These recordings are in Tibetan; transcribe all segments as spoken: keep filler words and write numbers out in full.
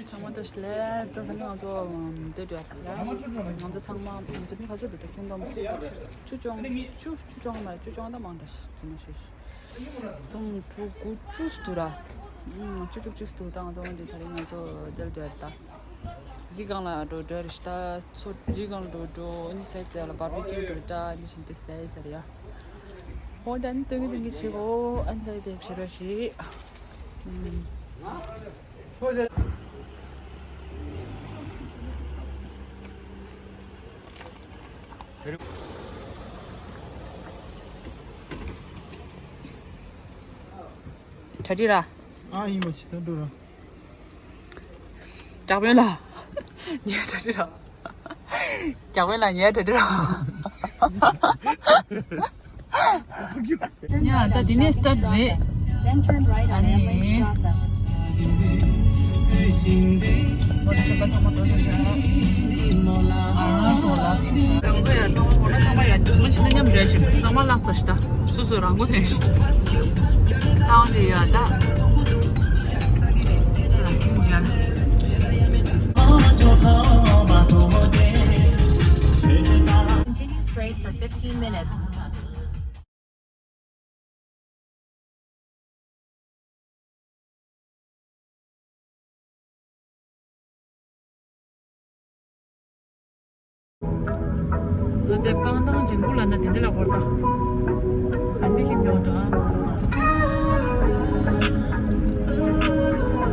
ཚང་མ་བཀྲ་ཤིས་བདེ་ལེགས། ད་ལྟ་ང་ཚོ་ཨམ་བསྡད་འདུག་ཡ། ང་ཚོ་ཚང་མ་ང་ཚོ་མི་ཁ་ཤས་འདུག་ད་ཁྱོན་བསྡོམས་བཅུ་གཅིག་བཅུ་གཅིག་མ་རེད། བཅུ་གཅིག་ད་མང་དྲགས་ཤིག་འདུག་མ་ཤེས། གསུམ་དྲུག་དགུ་བཅུ་ཙམ་འདུག་ར། ཨུམ་བཅུ་གཅིག་བཅུ་ཙམ་འདུག་ད་ང་ཚོ་འོན་ཏེ་དེ་རིང་ང་ཚོ་བསྡད་འདུག་ཡ། ད་རི་སྒང་ལ་འགྲོ་འགྲོ་རེད་ཤག་ད་མཚོ་རི་སྒང་ལ་འགྲོ་འགྲོ། ཨ་ནི་སའི་ཌི་དེ་ལ་བར་བི་ཀིའུ་འགྲོ་ད། ཨ་ནི་བཞིན་དེ་སའི་ཟེར་ཡ། འོ་ད་ནི་སྟོན་གི་སྟོན་གི་བྱེད་གོ། ཨ་ནི་ད་ཅེ་བྱེད་ར་ཞིག་ཨུམ། གྲ་སྒྲིག་ར། ཨ་ཡིན་པ་ཞིག་ད་འགྲོ་ར། ཀྱག་པོན་ལ། ཉལ་གྲ་སྒྲིག་ར། ཀྱག་པོན་ལ་ཉལ་གྲ་སྒྲིག་ར། ཡ་ད་འདི་ནས་སི་ཊར་ཊི་རེད། Then turn right on ཨ་ནི། Amling Strasse. ཨ་ཚོ་ལ་སུ། ཚང་མ་ཡ་ཚང་མ་འོ་ན་ཚང་མ་ཡ་དུ་མ་ཕྱིན་ན་མཉམ་འདྲ་ཞིག་ཚང་མ་ལགས་སོ་ཤི་ད། སོ་སོ་རང་མགོ་ཐོན་ཞིག་ཏང་དེ་ཡ་ད། ལ་ཀིན་ཇལ། Continue straight for fifteen minutes. ལོ་དེབ་རྐང་ཐང་ལྗང་གུ་ལ་ན་དེ་འདྲ་ལ་བོར་ད། ག་འདི་ཁྱིམ་ཡོང་དོ་ཨ།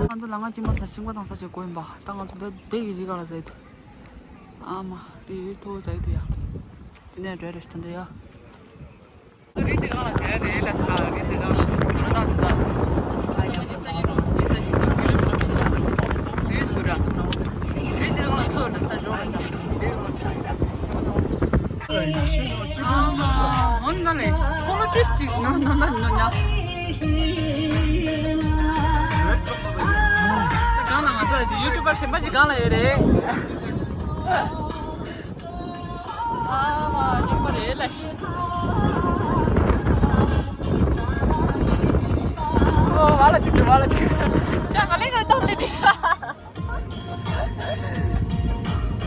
ང་ཚོ་ལ་ང་ཅི་མ་ས་ཤིང་པ་དང་ས་ཆ་གོ་ཡིན་པ། ད་ང་ཚོ་བོད་བོད་ཀྱི་རི་ག་ལ་ཟེར་དུ། ཨ་མ་རི་ཐོ་ཟེར་དུ་ཡ། དེ་ནས་འགྲོ་རེ་ད་འདི་ཡ། རི་འདི་གང་ལ་དེ་རེད་ལ་ས་རི་འདི་གང་ལ་ཁོ་ན་ད་ད། ས་ཡ་ས་ཡ་རོ་མི་ས་ཅིག་ད་ཀི་ལོ་མི་ཊར་ཞིག་ཡ། དུས་སུ་ར། རི་འདི་གང་ལ་ཚོ་ར་ས་འཇོག་ར་ད། འོན་ན་ལེ་ཀོ་ལོ་ཅིས་ཅིག་ནོ་ནོ་ནོ་ནོ་ཉ། གང་ལ་ང་ཚོ་ཡུ་ཊུབ་པར་གཞན་པ་ཅིག་གང་ལ་ཡོད་རེད། ཨ་མ་སྙིང་པོ་རེད་ལ། ཨོ་བ་ལ་ཅིག་བ་ལ་ཅིག་ཅང་ག་ལེ་ག་ཏོག་ལེ་དེ།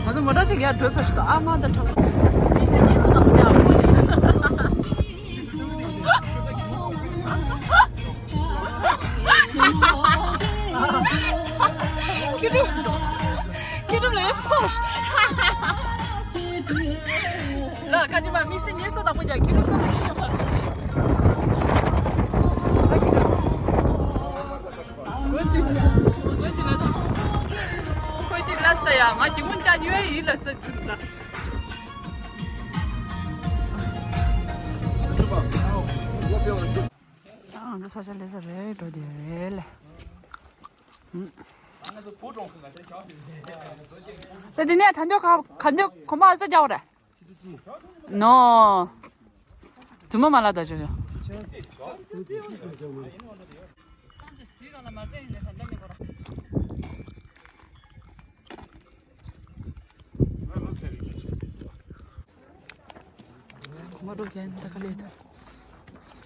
ང་ཚོ་མོ་ཊ་ཞིག་ཡར་འགྲོ་ཚར་ཞིག་ཏུ་ཨ་མ་ད་ཁྲག་མི་སེམས་ཉེས་སུ་དང་མི་ཉག་པོ་ཅིག་ཁྱི་ཕྲུག་ཁྱི་ཕྲུག་ལས་ཕོ། ལ་ཁ་ཅི་མ་མི་སེ་ཉེ་སོ་དང་པོ་ཀྱང་ཁྱི་ཕྲུག་སོ་དང་ཁྱི་ཕྲུག་ལ་ཁྱི་ཕྲུག་ཀོ་ཅི་ཀོ་ཅི་ལ་ཀོ་ཅི་ལ་སྟ་ཡ་ང་གི་མུན་ཅག་ཉུལ་ཡིན་ལ་སྟ་ཁྱི་ཕྲུག་ལ། ཨ་ང་ཚོ་ས་ཆ་ལས་ས་རེད་འགྲོ་དེ་རེད་ལ། ཨ་དེ་ནས་ད་འདོད་ག་ག་འདོད་གོམ་པ་ཨ་ས་རྒྱག་པ་རེད། ནོ། དུ་མ་མ་ལ་ད་ཅོ་ཅོ། གོམ་པ་འགྲོ་མཁན་ད་ག་ལེ་ད།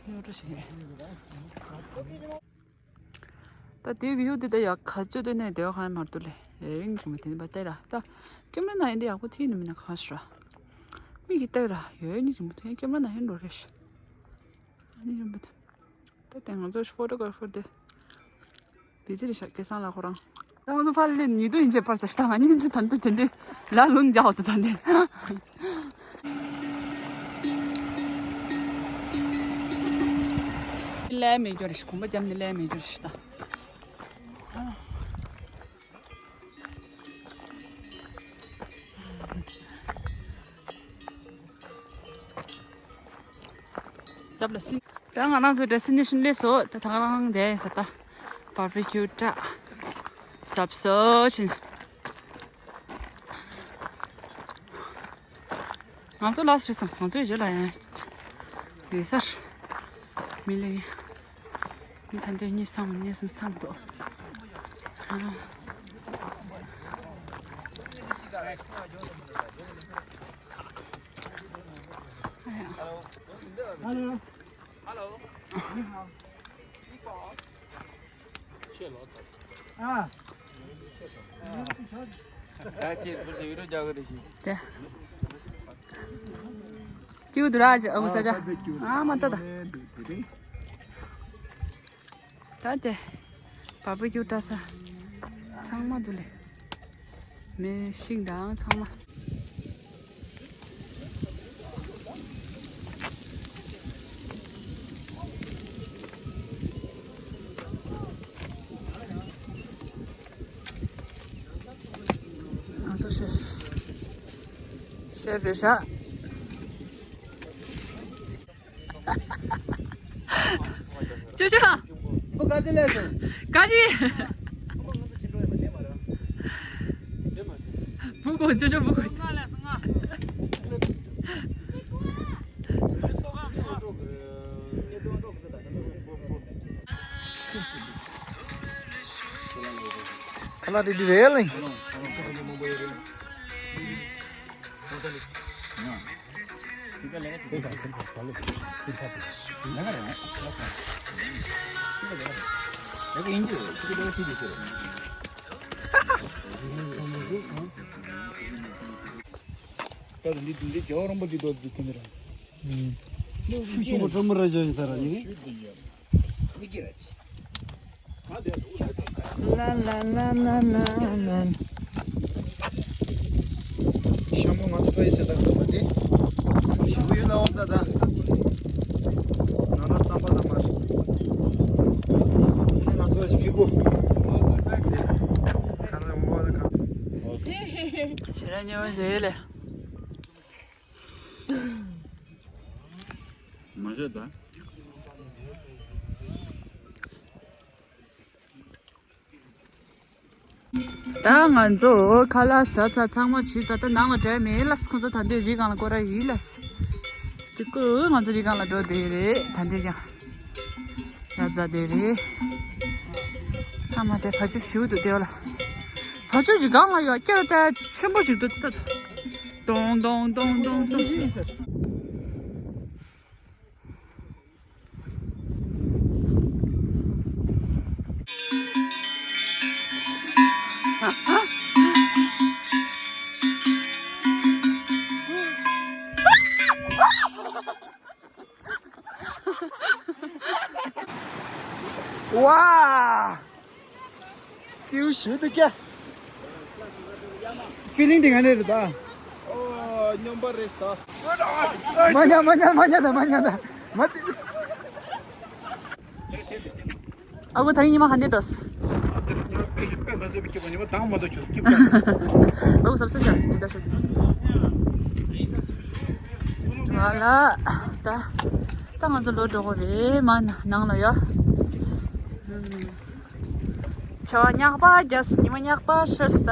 ཉོ་འགྲོ་བྱེད་མཁན། ད་དེའི་བིའུ་དེ་ད་ཡག་ག་ཚོད་སྟོན་ནས་བསྡད་ཁ་མར་ཏུ་ལེ། ཨེ་རིང་གི་མི་དེ་ནི་པ་ལྟ་ར་ད། ཀེམ་ར་ན་ཡིན་དེ་ཡག་པོ་ཐིག་ནི་མིན་ན་གང་ཤི་ར། མིག་གིས་ལྟ་ར་ཡོད་ནི་རིང་པོ་ཐོན་ཀེམ་ར་ན་ཡིན་འགྲོ་རེ་ཤི། ཨ་ནི་རིང་པོ་ཐོན། ད་དེ་ང་ཚོ་ཕོ་ཊོ་གྷ་ར་ཕར་དེ། བི་ཛི་རེ་ཤག་སྐལ་བཟང་ལགས་ཁོ་རང་། ད་ང་ཚོ་ཕར་ལས་ཉི་དུ་ཡིན་ཆེ་པར་ས་ཤི་ད་ང་གཉིས་ད་ད་དེ་དེ་ལ་ལུང་རྒྱག་འོ་ད་ད་དེ། ལས་མེད་རྒྱུ་རེད་ཤི་གོམ་པ་རྒྱབ་ནས་ལས་མེད་རྒྱུ་རེད་ཤི་ད། རྒྱབ་ལ་སྲིན། ད་ང་རང་ཚོ་ཌེ་སི་ཊི་ནེ་ཤན་སླེབས་སོང་། ད་ད་ང་རང་འདས་ས་ད་བར་བི་ཀིའུ་སྐྲག་ཟབ་སོ་ཕྱིན། ང་ཚོ་ལ་སི་ཊི་རེད་བསམ་སོང་། ང་ཚོའི་རྗེས་ལ་ཡང་ཡོད་སར་མི་ལེ་མི་ད་འདི་གཉིས་སམ་གཉིས་གསུམ་སམ་འགྲོ། ཨ། ཨ་ཡ། Hello. Hello. 你好。你好。啊。དེ། ཀྱུ་དུ་ར་ཅི་ཨ་བུ་ས་ཅ། ཨ་མ་ཏ་ཏ། ད་དེ། བ་བུ་ཀྱུ་བཀྲ་ས། ཚང་མ་འདུག་ལེ། མེ་ཤིང་དང་ཚང་མ། ང་ཚོ་ཤེ་ཤེ་བེ་ཤ། ཅོ་ཅོ། བུ་ག་ཚོད་སླེབས་སོང་། ག་ཅི། བུ་གོ་ཅོ་ཅོ་བུ་གོ། ཁ་ལག་དེ་འདི་རེད་ལེ། ད་འདི་འདི་རྒྱལ་བ་རིན་པོ་ཆེ་འདུག་འདི་ཁྱེད་རང་། ཤུ་ཤུ་མོ་ཀྲོ་མོ་ར་ཇོ་ཡིན་ས་ར་ནི། ལ་ལ་ལ་ལ་ལ་ལ། ཤ་མོ་ང་ཚོ་ཕ་ཡི་ཟེར་ད་གོ་མ་དེ། ཞི་བོ་ཡུལ་ལ་འོང་ད་ད། ང་རང་རྩམ་པ་དང་མར། ང་ཚོ་ཞི་བོ། ཁ་ལ་མོ་ལ་ཁ། ཞེ་ར་ཉོ་རེད་ལེ། མ་བྱོས་ད། ད་ང་ཚོ་ཁ་ལག་ཟ་ཚར། ཚང་མ་བྱས་ཚར། ད་ནང་ལ་འགྲོ་ཡ་མེད་ལགས། ཁོང་ཚོ་ད་འདི་རི་སྒང་ལ་སྐོར་ར་ཡིན་ལགས། དེ་ཀོ་ང་ཚོ་རི་སྒང་ལ་འགྲོ་བསྡད་རེད། ད་འདི་ཀྱང་ཡ་ཛ་བསྡད་རེད། ཨ་མ་དེ་བ་ཕྱུགས་ཞིག་འདུག་དེ་བ་ལ། བ་ཕྱུགས་རི་སྒང་ལ་ཡོད་སྐྱ་ད་ཆེན་པོ་ཞིག་འདུག་ད་དོང་དོང་དོང་དོང་དོང་། ཝ། ཀེའུ་ཞུ་དུ་ཀྱ། ཕི་ལིང་དེ་ག་ནས་རེད་ད། ཨོ། སྙོམས་པ་རེད་ད། མ་ཉལ་མ་ཉལ་མ་ཉལ་ད་མ་ཉལ་ད། མ་དེ། ཨ་ཁུ་ད་རིང་ཉི་མ་ག་འདྲ་འགྲོ། ཨ་ཁུ་ཟབ་ས་ཤ་འདི་ད་ཤ། ང་ལ་ད་ད་ང་ཚོ་ལོ་འགྲོ་གི་རེད། མ་ནང་ལ་ཡ། ཆར་པ་ཉག་པ་རྒྱབ། ཉི་མ་ཉག་པ་ཤར་སོང་ད།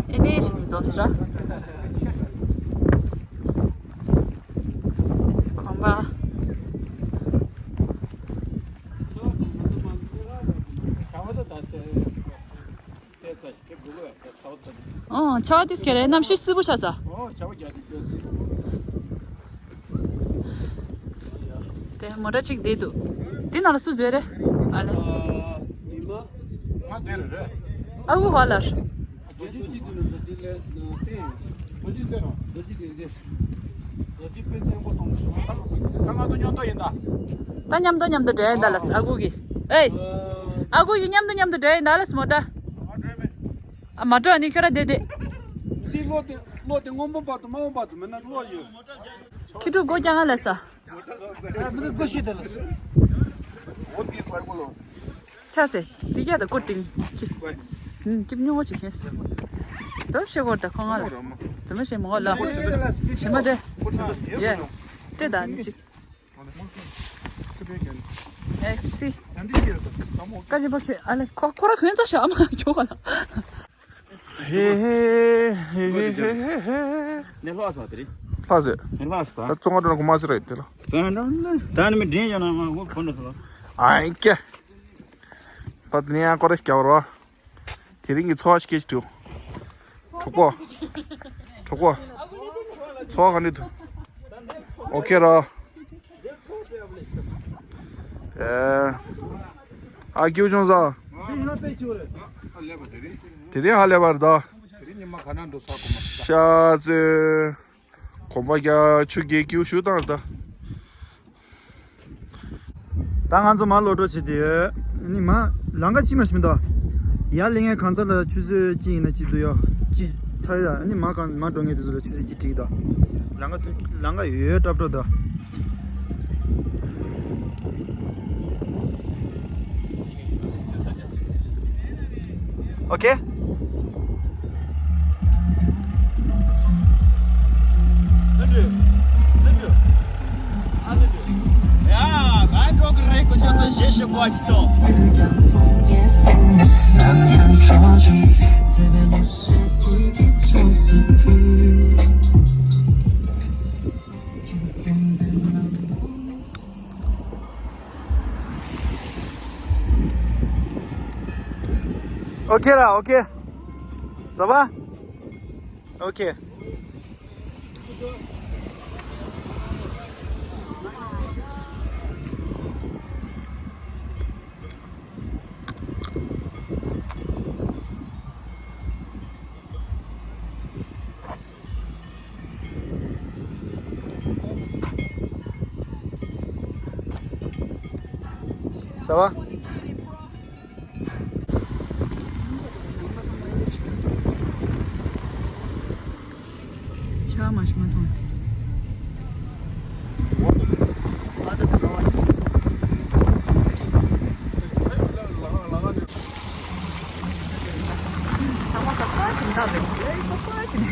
ཨེ་ནས་ཞིག་མི་བཟོ་སྲ། གོམ་པ། ཨོ། ཆར་པ་དེ་སྐྱེ་རེད། གནམ་གཤིས་བསིལ་པོ་ཆགས་ས། དེ་མོ་ཊ་གཅིག་བསྡད་འདུག་དེ་ནང་ལ་སུ་འཛུལ་རེད། ཨ་ལེ། ཨ་ཁུ་ཧ་ལར། ད་མཉམ་དུ་མཉམ་དུ་འགྲོ་ཡིན་ད། ད་མཉམ་དུ་མཉམ་དུ་འགྲོ་ཡིན་ད་ལགས། ཨ་ཁུ་གིས། ཨེ། ཨ་ཁུ་གིས་མཉམ་དུ་མཉམ་དུ་འགྲོ་ཡིན་ད་ལགས་མོ་ཊ། ཨ་མ་འགྲོ་ནི་ཁྱོད་ར་བསྡད་དེ། འདི་གློག་དེ་གློག་དེ་སྔོན་པོ་བར་དུ་དམར་པོ་བར་དུ་མེད་ན་གློག་ཡོད། ཁྱི་ཕྲུག་སྒོ་རྒྱག་ང་ལ་ས། ཆ་སེ། དེ་རྒྱ་ད་སྐོར་ཏིང་། ཁྱི་སྐྱིབ་སྙུང་བོ་ཅིག་ཁྱེར། དོ་ཤེ་སྐོར་ད་ཁོ་ང་ལ། ཙི་མ་ཤེ་མོ་ལ། ཤེ་མ་དེ། ཡེ། དེ་ད་ནི་ཅིག་ཨེ་སི། ཀ་ཅི་པ་ཁྱོད་ཨ་ལེ་ཁོ་ཁོ་ར་ཁོན་ཙ་ཤ་ཨ་མ་ཁྱོད་ག་ལ། ཧེ་ཧེ་ཧེ་ཧེ་ཧེ། ནས་ལྷག་སོང་དེ་རིང་། ལྷག་ཟེར། ནས་ལྷག་སོང་ད། ད་ཙོང་ཁ་འགྲོ་ན་གོ་མ་ཚོད་རེད་དེ་ལ། ཙོང་ཁ་འགྲོ་ན་ད་ནི་མི་འདྲེན་ཡོད་ན་ང་ཁོ་ཁོ་འགྲོ་སོང་ལ། ཨ་ཡིན་ཀྱེ། ད་དེ་ནས་ཡང་ཀོ་རེ་སྐྱབས་རོ། དེ་རིང་གི་འཚོ་བ་སྐྱེལ་ཅིག་འགྲོ། གྲོགས་པོ། གྲོགས་པོ། ཚོར་བ་ག་འདྲ་འདུག་ཨོ་ཁེ་ར། ཨེ། ཨ་ཀྱུ་ཅུང་ཟ། དེ་རིང་ཧ་ལས་པ་རེད་ད། ཤ་ཚོས། གོམ་པ་རྒྱག་ཆུ་རྒྱག་ཀྱུ་ཞུ་བཏང་རེད་ད། ད་ང་ཚོ་མར་ལོག་འགྲོ་བྱེད་དེ་ཡོད། ནི་མ་ལམ་ཁ་ཕྱི་མ་ཞིག་མི་འདུག་ཡར་སླེབས་མཁན་གང་ཚ་ལ་ཆུ་ཚོད་གཅིག་ཡིན་ན་གཅིག་འདུག་ཡོ། གཅིག་ཚར་ཡ། ནི་མ་གང་མ་འགྲོ་མཁན་དེ་ཚོ་ལ་ཆུ་ཚོད་གཅིག་བྲིས་འདུག་ལམ་ཁ་དུ་ལམ་ཁ་ཡོད་ཡོད་ཏྲབ་ཏྲབ་འདུག་ཨོ་ཁེ། ཡ། ང་འགྲོ་གི་རེད། དཀོན་མཆོག་གསུམ་ཞེས་ཞུ་གོ་ཅི་ཏོ། ཨོ་ཁེ་ར། ཨོ་ཁེ། ཟ་བ། ཨོ་ཁེ། ཟ་བ། ཆ་མ་ཤི་མ་ཐོང་། ཚང་མ་ཟབ་ས་ཁྱིམ་ཐག་རེད། ལས་ཚོགས་ས་ཁྱིམ།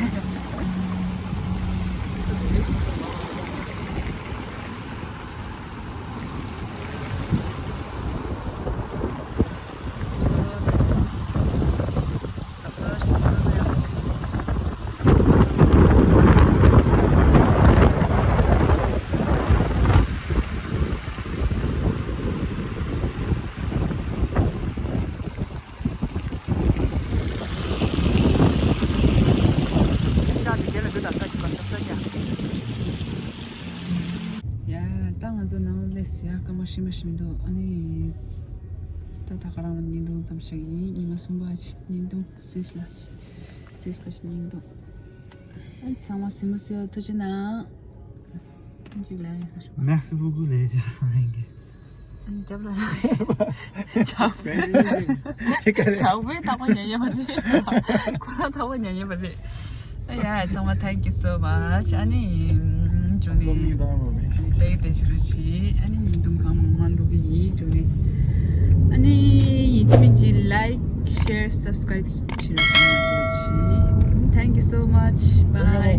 ཡ། ད་ང་ཚོ་ནང་སླེབས་ཡ། སྐར་མ་ཕྱི་མ་ཞིག་མི་འདུག་ཨ་ནི། ད་ད་ག་རང་ལ་བརྙན་ཐུང་ཙམ་ཞིག་ཡིན། ཉི་མ་གསུམ་པ་ཞིག་བརྙན་ཐུང་སུད་སི་ལ། སུད་སི་ཁ་ཞིག་བརྙན་ཐུང་། ཨ་ཚང་མ་གཟིགས་མོ་བཟོས། ཐུགས་རྗེ་གནང་། གཅིག་ལ་ཡ་ཤོག Merci beaucoup les gars. རྒྱབ་ལ། ཇག་པའི། དེ་ག་རེད། ཇག་པའི་ཐག་པ་ཉན་ཉན་པ་རེད། ཁོ་རང་ཐག་པ་ཉན་ཉན་པ་རེད། ཨ་ཡ། ཚང་མ་thank you so much. ཨ་ནི་མཇུག་ནས་ལེགས་བདེ་ཞུ་རོགས་གྱིས། ཨ་ནི་བརྙན་ཐུང་གང་མང་མང་འགྲོ་གི་ཡིན། མཇུག་ནས་ཨ་ནི་ཡིན་གཅིག་མིན་གཅིག་like, share, subscribe བྱེད་རོགས་གྱིས། Thank you so much. Bye.